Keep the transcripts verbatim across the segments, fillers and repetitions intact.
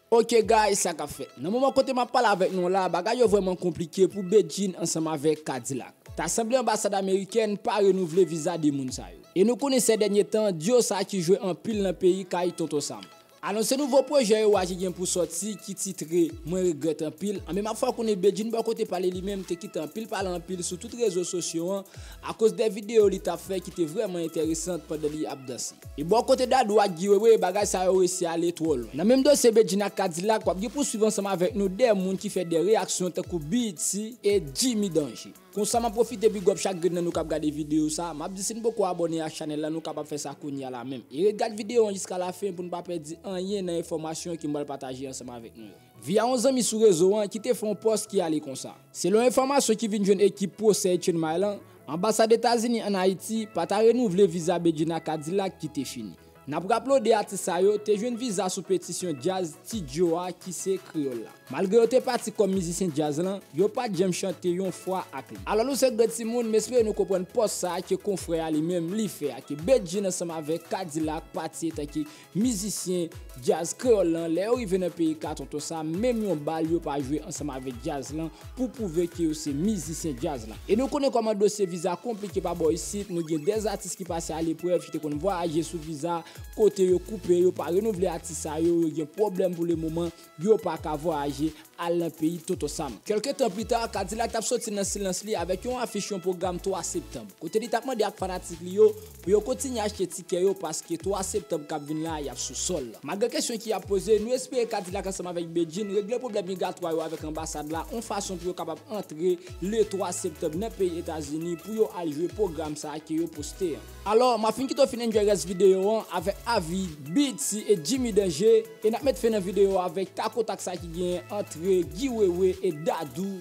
Ok guys, sa k ap fèt? Nan moman kote m ap pale avèk nou la, bagay yo vrèman konplike pou Bedjine ansanm avèk Kadilak. Ta sanble anbasad amerikèn pa renouvle viza de moun sa yo. E nou konnen sè dènye tan, diyo sa ki jwe anpil nan peyi kay Tonton Sam anonse nouvo pwojè yo a ki gen pou sòti ki titre Mwen regrèt anpil. Anben m ap fè w konnen Bedjine bò kote pa li li menm te kite anpil pale anpil sou tout rezo sosyo an akoz de videyo li t ap fè ki te vrèman enteresan pandan li ap danse. E bò kote Dadou ak Guy Wewe, bagay sa yo resi ale twò lwen. Nan menm dosye Bedjine ak Kadilak, w ap gen pou swiv ansanm avèk nou de moun ki fè de reyaksyon tankou B E T e Jimmy Danje. Konsa m ap pwofite big up chak grenn nan nou k ap gade videyo sa. M ap di si n poko abòne ak chanèl la, nou kapab fè sa kounye a la menm. E ret gad videyo an jiska lafen pou n pa pèdi anyen nan enfòmasyon ke m pral pataje ansanm avèk nou yo. Via yon zanmi sou rezo an ki te fè yon pòs ki ale konsa. Selon enfòmasyon ki vin jwenn ekip Pwosè H N M I lan, anbasad Etazini ann Ayiti pa ta renouvle viza Bedjine ak Kadilak ki te fini. N ap raple w de atis sa yo te jwenn viza sou petisyon djaz Ti Djo a ki se Kreyòl la. Malgre yo te pati kòm mizisyen djaz lan, yo pa t janm chante yon fwa ak li. Alò nou se grenn timoun, m espere nou konprann pòs sa a ke konfrè a li menm li fè a, ke Bedjine ansanm avèk Kadilak pati etanke mizisyen djaz Kreyòl lan. Lè yo rive nan peyi ka Tonton Sam, menm yon bal yo pa jwe ansanm avèk djaz lan pou pwouve ke yo se mizisyen djaz lan. E nou konnen kòman dosye viza konplike pa bò isit, nou gen de atis ki pase aleprèv, ki te konn vwayaje sou viza, kote yo koupe, yo pa renouvle atis sa yo, yo gen pwoblèm pou lemoman, yo pa ka vwayaje al nan peyi Tonton Sam. Kèlke tan pita, Kadilak t ap soti nan silans li avèk yon afich yon pwogram twa septanm, kote li t ap mande ak fanatik li yo pou yo kontinye achte tikè yo paske twa septanm k ap vin la, y ap sou sòl. Malgre kesyon ki ap poze, nou espere Kadilak ansanm avèk Bedjine regle pwoblèm migatwa yo avèk anbasad la, yon fason pou yo kapab antre le twa septanm nan peyi Etazini pou yo al jwe pwogram sa a ke yo poste an. Alò, m ap fin kite w fin enjoy rès videyo an avèk avi B E T e Jimmy Danje, e n ap met fen nan videyo avèk takotak sa ki genyen antre Guy Wewe e Dadou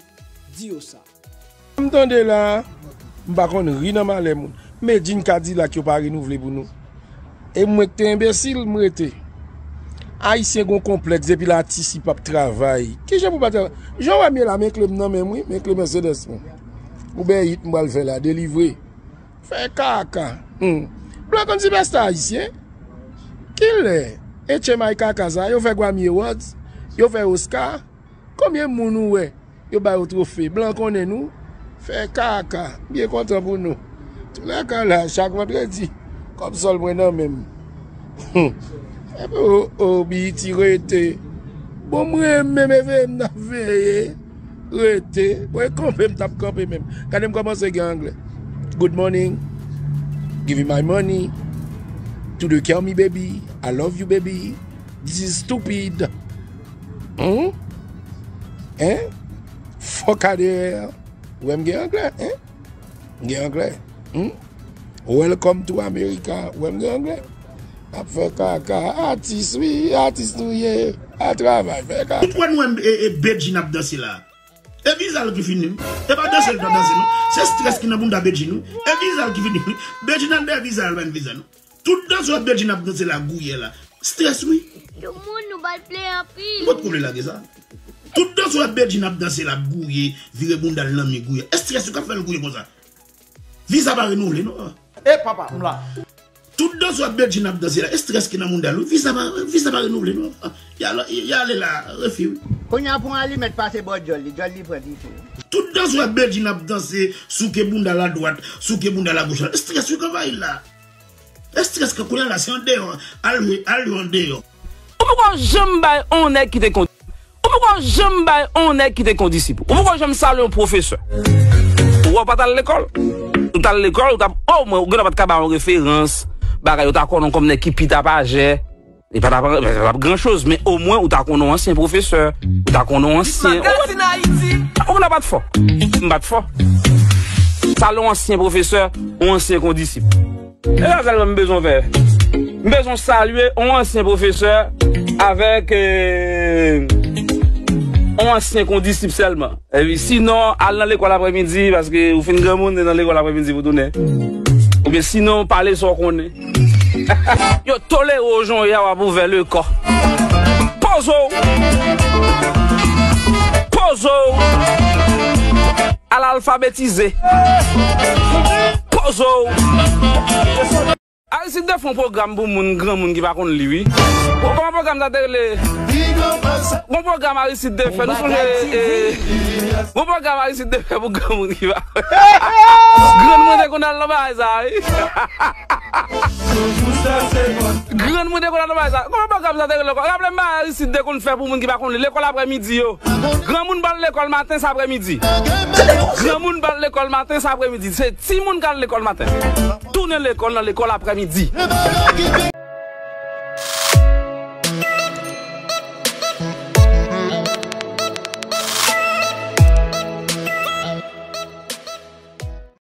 Diosa. M tande la, m pa konn ri nan malè moun. Medjine Kadilak yo pa renouvle pou nou. E mwen k te enbesil, m rete. Ayisyen gon konplèks depi l atis li p ap travay. Kijan pou pa travay? Jan w wè m ye la, men kle m nan men m wi, men kle Mercedes mwen. Ou bèyit m pral fè la, delivre. Fè kaka. Hmm. Blan konn sipèsta ayisyen. Kilè? H M I kaka sa, yo fè Grammy Awards, yo fè Oscar. Konbyen moun ou wè yo ba yo twofe? Blan konnen nou. Fè kaka. M byen kontan pou nou. Toulèka la, chak vandredi, kòb sòl mwen nan men m. Epi o, o, B E T rete. Bon, mwen menm e veye m nan veye. Rete. Mwen kanpe, m t ap kanpe menm. Gade m kòmanse gen anglè. Good morning. Give me my money. To the kill me, baby. I love you, baby. This is stupid. Hmm? Hein? Fuck out of here. Ou wè m gen anglè, hein? M gen anglè. Hmm? Welcome to America. Ou wè m gen anglè? N ap fè kaka. Atis, wi, atis nou ye. A travay, fè kaka. Tout wè nou wè e, e Bedjine ap danse la. E viza l ki fini. E pa danse l t ap danse, non. Se strès ki nan bounda Bedjine, wi. E viza l ki fini. Bedjine al dèyè viza l, pa n viza, non. Tout danse w ap Bedjine ap danse la, gouye la. Strès, wi. Yo moun nou ba l plen anpil. Kot koule lage sa? Tout danse w ap Bedjine ap danse la, ap gouye, vire bounda l nan mi, gouye. E strès wi k ap fè l gouye konsa. Viza pa renouvle, non. E papa, m la. Tout danse w ap Bedjine ap danse la, e strès ki nan bounda l, wi. Viza pa, viza pa renouvle, non. Y ale, y ale la, refi, wi. Kounye a pran alimèt pase bò djòl li, djòl li pran dife. Tout danse w ap Bedjine ap danse, souke bounda l adwat, souke bounda l agoch la, e strès wi k anvayi l la. Estrès ke kounye a la se andeyò, al jwe, al jwe andeyò. Ou poko janm bay on nèg ki te kon-, ou poko janm bay on nèg ki te kondisip. Ou poko janm salye yon pwofesè. Ou wè w pa t al lekòl. Ou t al lekòl, ou t ap omwen, ou gendwa pa t ka bay yon referans, bagay, ou ta konnen w kòm nèg ki pita pajè. Li pa t ap, pa t ap gran choz, men omwen ou ta konnen yon ansyen pwofesè, ou ta konnen yon ansyen. Ou konnen pa t fò. M pa t fò. Salye yon ansyen pwofesè, yon ansyen kondisip. E sa sèlman m bezwen fè. M bezwen salye yon ansyen pwofesè avèk, eh, yon ansyen kondisip sèlman. Epi sinon, al nan lekòl aprèmidi, paske ou fin granmoun, e nan lekòl aprèmidi pou tounen. Oubyen sinon, pale sa w konnen. Yo tolere w jan w ye a, w ap ouvè le kò. Poze w. Poze w. Al alfabetize. Poze w. Aristide te fè yon pwogram pou moun, granmoun ki pa konn li, wi. Kòman pwogram sa te rele? Yon pwogram Aristide te fè, nou sonje, eh, yon pwogram Aristide te fè pou granmoun ki pa konn. Granmoun te konn al nan bagay sa, wi. Granmoun te konn al nan bagay sa. Kòman pwogram sa te rele ankò? Raple m bagay Aristide te konn fè pou moun ki pa konn li. Lekòl aprèmidi yo. Granmoun pral lekòl maten, se aprèmidi. Granmoun pral lekòl maten, se aprèmidi. Se timoun k al lekòl maten. Tounen lekòl nan lekòl aprèmidi.